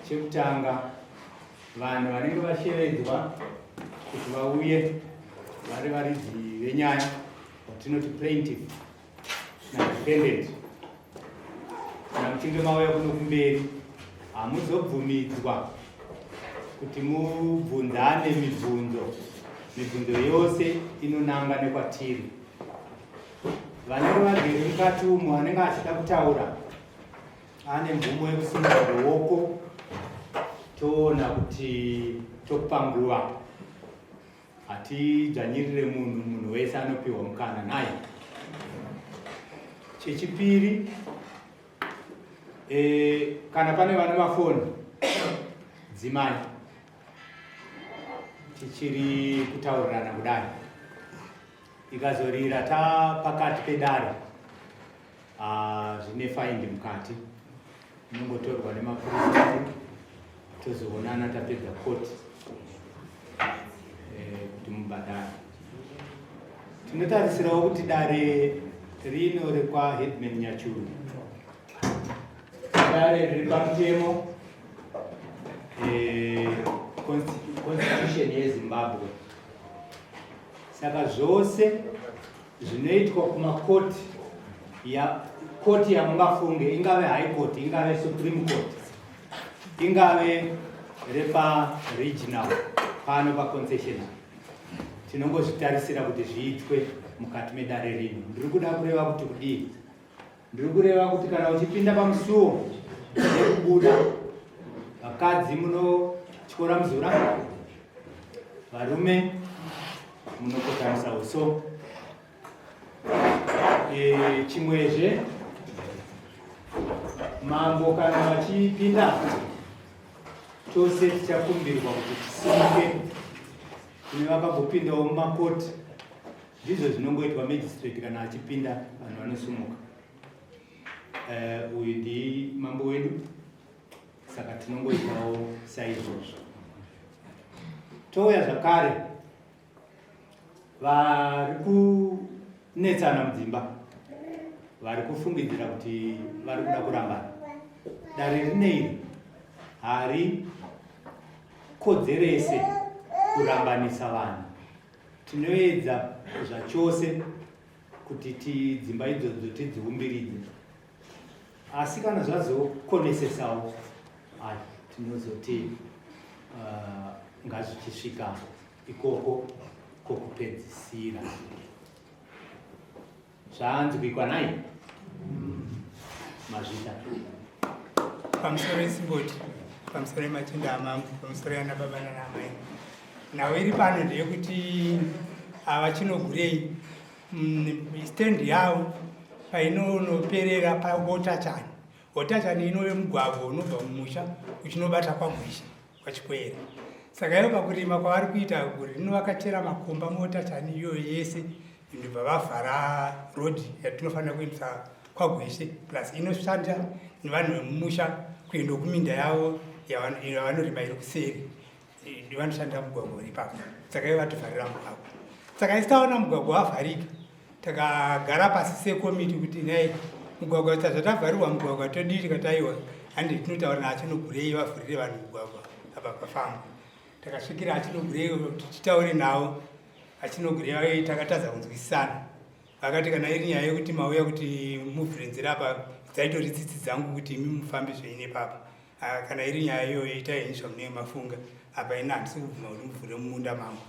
Chekutanga, vanhu vanenge vashevedzwa kuti vauye vari varidzi venyaya watinoti plaintiff nadefendant, kana muchinge mauya kuno kumberi hamuzobvumidzwa kuti mubvunzane mibvunzo. Mibvunzo yose inonanga nekwatiri. Vanenge vagere mukati umu anenge achida kutaura ane mvumo yekusimudza ruoko, toona kuti tokupa nguva. Hatidzvanyirire munhu, munhu wese anopiwa mukana naye. Chechipiri, kana pane vane mafoni dzimai, tichiri kutaurirana kudai, ikazorira ta pakati pedare, zvine faindi mukati, inongotorwa nemapurisa, tozoonana tapedza court kuti mubhadhare. Tinotarisirawo kuti dare rino rekwa Headman Nyachuru, dare riri pamutemo, constitution yeZimbabwe. Saka zvose zvinoitwa kumakoti, ya koti yamungafunge, ingave High Court, ingave Supreme Court, ingave repa regional pano paconcession, tinongozvitarisira kuti zviitwe mukati medare rino. Ndiri kuda kureva kuti kudii? Ndiri kureva kuti kana uchipinda pamusuwo nekubuda, vakadzi munotyora muzura, varume munokotamisa uso. Chimwezve, mambo kana vachipinda, tose tichakumbirwa kuti tisimuke. Kune vakambopindawo mumakoti, ndizvo zvinongoitwa. Magistrate kana achipinda, vanhu vanosumuka. Uyu ndi mambo wedu, saka tinongoitawo saizvozvo. Touya zvakare vari kunetsana mudzimba, vari kufungidzira kuti vari kuda kurambana. Dare rineiri hari kodzerese kurambanisa vanhu. Tinoedza zvachose kuti dzimba idzodzo tidziumbiridze, asi kana zvazokonesesawo, ai, tinozoti ngazvichisvika ikoko kokupedzisira. Zvanzwikwa nai? Mazvita. Pamusoro esimboti, pamusoro emachinda amambo, pamusoro yana baba nana amai, nhau iri pano ndeyekuti ava Chinogurei, stand yavo painonoperera paWotachani. Wotachani inove mugwagwa unobva mumusha uchinobata kwaGwishe, kwaChikwere. Saka ivo pakurima kwavari kuita gore rino vakachera makomba muWotachani iyoyo yese, ndobva vavhara road yatinofanira kuendesa kwaGweshe, plus inoshanda nevanhu vemumusha kuenda kuminda yavo yavanorima iri kuseri. Vanoshandira mugwagwa uri ipapo. Saka ivo vativharira mugwagwa. Saka isi taona mugwagwa wavharika, takagara pasi sekomiti kuti nai mugwagwa zvatavharirwa mugwagwa todii? Tikati aiwa, handi tinotaura naChinogurei vavhurire vanhu mugwagwa apa pafamba. Takasvikira aChinogurei kuti titaure navo. AChinogurei takatadza kunzwisisana. Vakati kana iri nyaya yekuti mauya kuti muvhure nzira apa, dzaitori tsitsi dzangu kuti imi mufambe zvenyu nepapa. Kana iri nyaya iyoyo, itai henyu zvamunenge mafunga. Apa ini handisi kubvuma kuti muvhure mumunda mangu.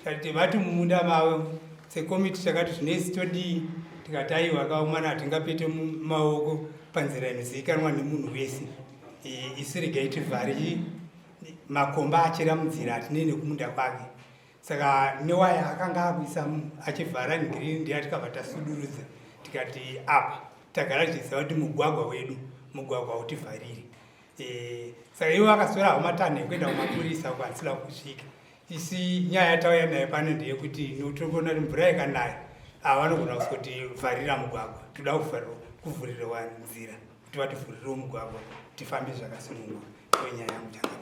Tati vati mumunda mavo. Sekomiti takati zvinezi todii? Tikati aiwa, akaumana hatingapete maoko panzira inozivikanwa nemunhu wese. Isu regai tivhare makomba achera munzira, hatinei nekumunda kwake. Saka newaya akanga akuisa achivhara ngirini ndiya, tikabva tasudurudza, tikati apa tagara tichiziva kuti mugwagwa wedu, mugwagwa utivharire. Saka ivo vakasora matanho ekuenda kumapurisa uko handisida kusvika. Isi nyaya yatauya nayo pano ndeyekuti tinoona kuti mvura ikanaya, ava vanogona kuzotivharira mugwagwa. Toda kuvhurirwa nzira, kuti vativhurirewo mugwagwa tifambe zvakasununguka. Nyaya yangu, changamire.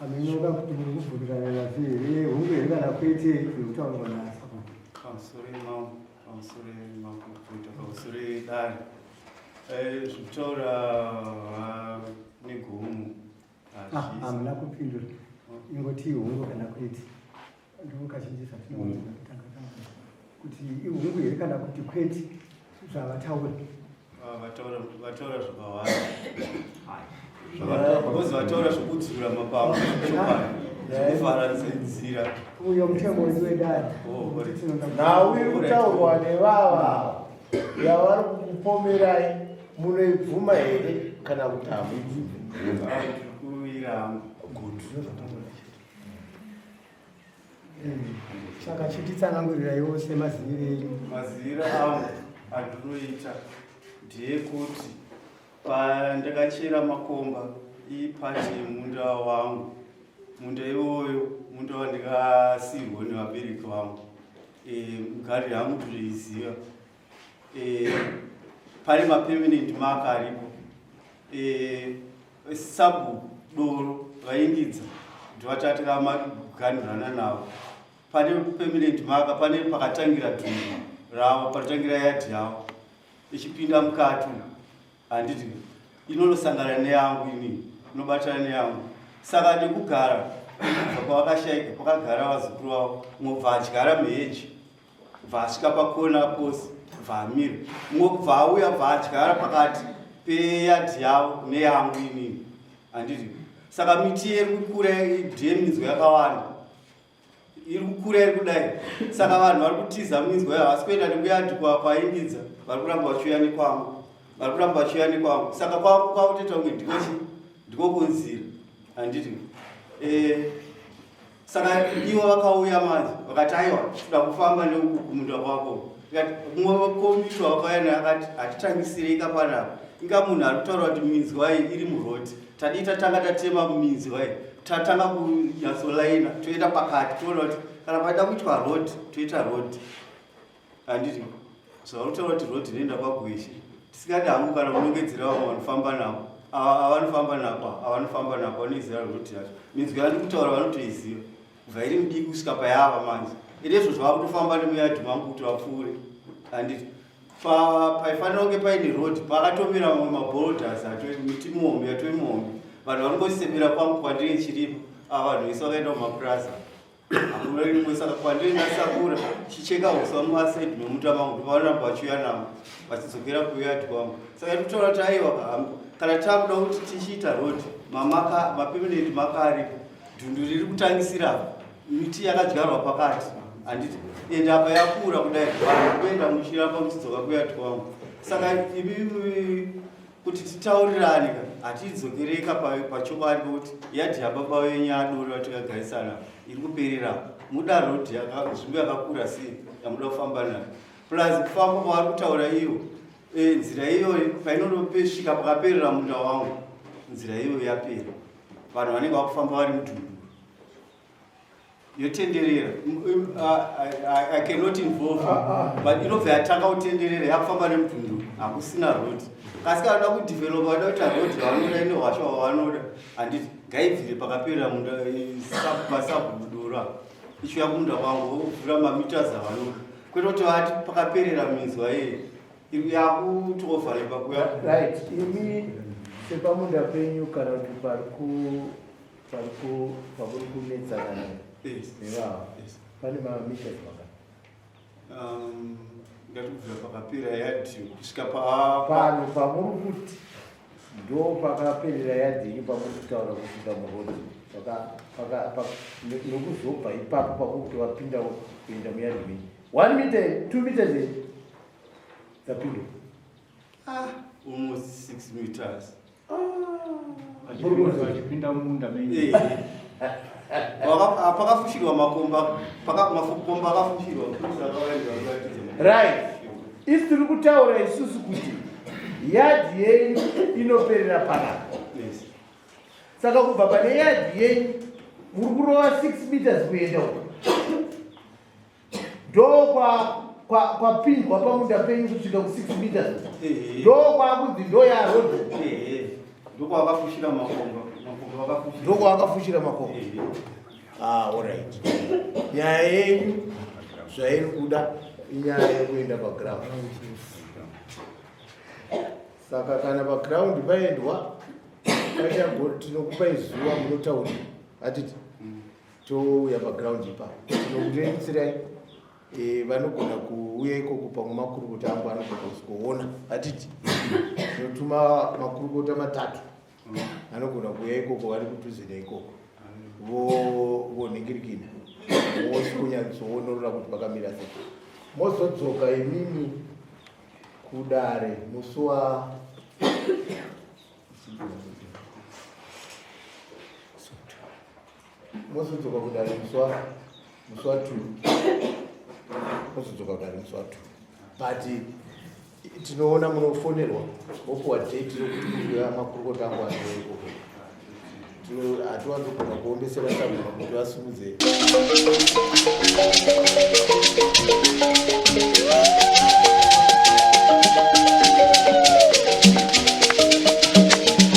Amenyoka kuti muri kubvumirana nazvo here, hungu here kana kwete, zviri kutaurwa naso? Pamusoro mambo, pamusoro makukuita, pamusoro dare. Zvekutaura negomo. Ah, hamuna kupindura, ingoti ihungu kana kwete. Ndo kazhinji zvatinoona kutanga tanga kuti ihungu here kana kuti kwete zvavataura. Ah, vataura zvakawanda because vataura zvekudzura mapango, chokwadi, zvekuvhara nzira. Uyo mutemo wedu wedare. Oh, alright. Nhau iri kutaurwa nevava yavari kukupomerai, munoibvuma here kana kuti hamuibvumi? Ah, ndiri kuiramba. Good. Saka chititsananguriraiwo semaziviro enyu. Maziviro angu andinoita ndeyekuti pandakachera makomba, ipati yemunda wangu. Munda iwoyo munda wandikasirwa nevabereki vangu. Mugari hangu toiziva. Pane mapermanent mark aripo. Sabu Doro vaingidza ndivatati kamaganhurana navo. Pane permanent mark, pane pakatangira dhumbu ravo, panotangira yadhi yavo ichipinda mukati umu, handiti? Inonosangana neyangu inini, inobatana neyangu. Saka nekugara kubva kwavakashaika, kwakagara vazukuru vavo, umwe bva adyara muheji, bva asvika pakona posi, bva amira. Mumwe kubva auya, bva adyara pakati peyadhi yavo neyangu inini, handiti? Saka miti iri kukura ndiye minzwa yakawanda iri kukura iri kudai. Saka vanhu vari kutiza minzwa iyo, havasi kuenda nekuyadhi kwaingidza, vari kuramba vachiuya nekwangu, vari kuramba vachiuya nekwangu. Saka kwakutoita kunge ndikochi ndiko kunzira, handiti? Saka ivo vakauya manje vakati, "Aiwa, toda kufamba neuku kumunda kwako." Tikati mumwe wekomiti wakauya naye akati, "Hatitangisirei kapanapa. Inga munhu ari kutaura kuti minzwa iyi iri muroad. Tadii tatanga tatema minzwa iyi, tatanga kunyatsolaina, toenda pakati, toona kuti kana paida kuitwa road, toita road, handiti?" Zvauri kutaura kuti road inoenda kwaGweshe, tisingadi hangu kana kunongedzera vamwe vanofamba navo. Ava avanofamba napo, avanofamba napo vanoiziva road yacho. Minzwa yandiri kutaura vanotoiziva kubva iri mudiki kusvika payava manje. Ende izvozvo vakutofamba nemuyadhi mangu kuti vapfuure, handiti? Paifanira kunge paine road, pakatomera mamwe maboulders, miti mihombe, yatove mihombe. Vanhu vanongosemera kwangu kwandiri chiripo. Ava vanhu vese vakaenda kumapuraza, hakuna rimwe. Saka kwandiri ndasakura chicheka uswa mumaside memunda mangu, ndovanoramba vachiuya navo vachidzokera kuyadhi kwangu. Saka ndikutaura kuti aiwa, kana takuda kuti tichiita road, mamarker, mapermanent marker aripo, dhundu riri kutangisira, miti yakadyarwa pakati, handiti? Ende apa yakura kudai, vanhu kuenda muchiramba muchidzoka kuyadhi kwangu. Saka imi kuti titaurirane ka, hatidzokereka pachokwadi pokuti yadhi yababa venyu adori vatikagarisana iri kuperera. Muda road nzvimbo yakakura sei yamuda kufamba nayo? Plus kufamba kwavari kutaura iyo, nzira iyoyo painonopesvika pakaperera munda wangu, nzira iyoyo yapera. Vanhu vanenge vakufamba vari mudhunduru, yotenderera. I cannot involve you, but inobva yatanga kutenderera, yakufamba nemudhunduru, hakusina road. Kasi kana uda kudevelopa, uda kuita road yavanoda, ine hwasha hwavanoda, handiti? Ngaibvire pakaperera munda pasabhudura ichiuya kumunda kwangu, vovhura mameters avanoda, kwete kuti vati pakaperera minzwa iye yakutoovhalepa kuya. Right, imi sepamunda penyu kana kuti pari ku pamuri kunetsana nevava, pane mameters makati? Ngati kubvira pakapera yadhi kusvika pano pamuri kuti ndo pakaperera yadhi yenyu, pamuri kutaura kusvika muroad, nokuzobva ipapo pamuri kuti vapinda kuenda muyadhi menyu, 1 meter, 2 meters here dzapindwa? Ah, almost 6 meters. Vachipinda mumunda menyu. Pakafushirwa makomba, makomba akafushirwa. Right, isi tiri kutaura isusu kuti yadhi yenyu inoperera panapa. Saka kubva pane yadhi yenyu muri kurova 6 meters kuenda uko, ndo kwapindwa pamunda penyu kusvika ku6 meters, ndo kwakunzi ndo yaroad. Ndokwavakafushira makomba, makomba vakafushira. Ndo kwavakafushira makomba. Ah, alright, nyaya yenyu zvairi kuda inyaya yekuenda paground. Saka kana paground paendwa tinokupai zuva munotaura, hatiti? Touya paground ipapo, tinokurerutsirai. Vanogona kuuya ikoko, pamwe makurukota angu anogona kusikoona, hatiti? Tinotuma makurukota matatu anogona kuuya ikoko, vari kudhuze neikoko, vonhingirikina, vosikunyatsoonorola kuti pakamira sei. Mozodzoka imimi kudare musi wa mozodzoka kudare musi wa 2, mozodzoka kudare musi wa 2. But tinoona munofonerwa, mopuwa date yokuti kuuya makurukota angu anouya ikoko. Hatiwanzogona kuombesera sabhuku kuti vasimudze.